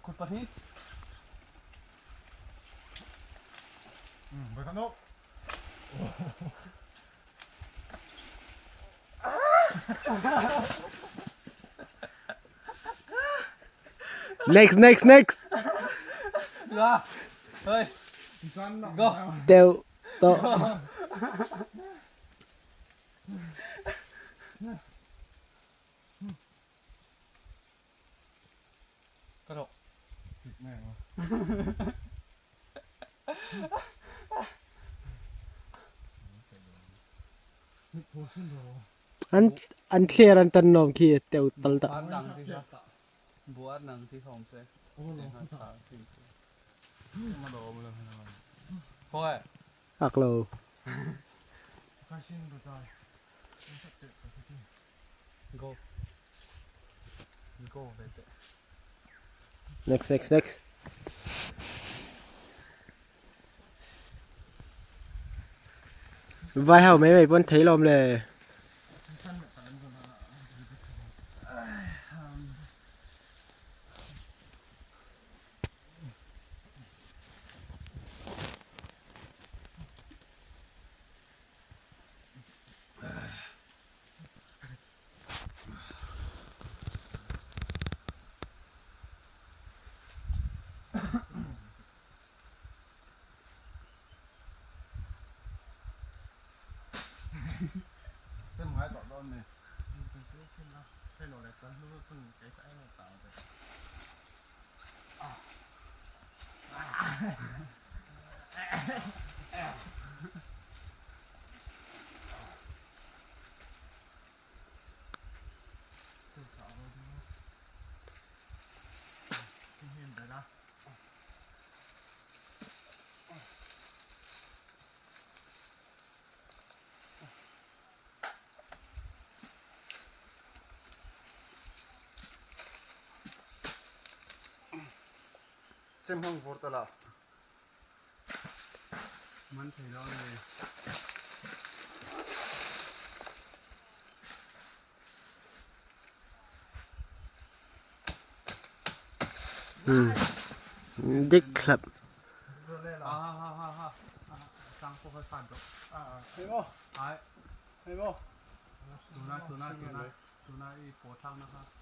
Kut pahnih. Next, next, next. Hey. Go. Teu to. Ka rawh. An an thler an tan nom khi teu tal ta. Buat nang chi hom se. Thôi. Ak lo. Go. Go ve te. Next, next, next. Vai ho mai mai pawn thei lawm le. Chem hang vor tala. Man thei lo le. Dik thlap. Ha ha ha ha. Sang ko khai fan do. Hei mo. Ai. Hei mo. Tuna tuna tuna. Tuna i po thang na kha.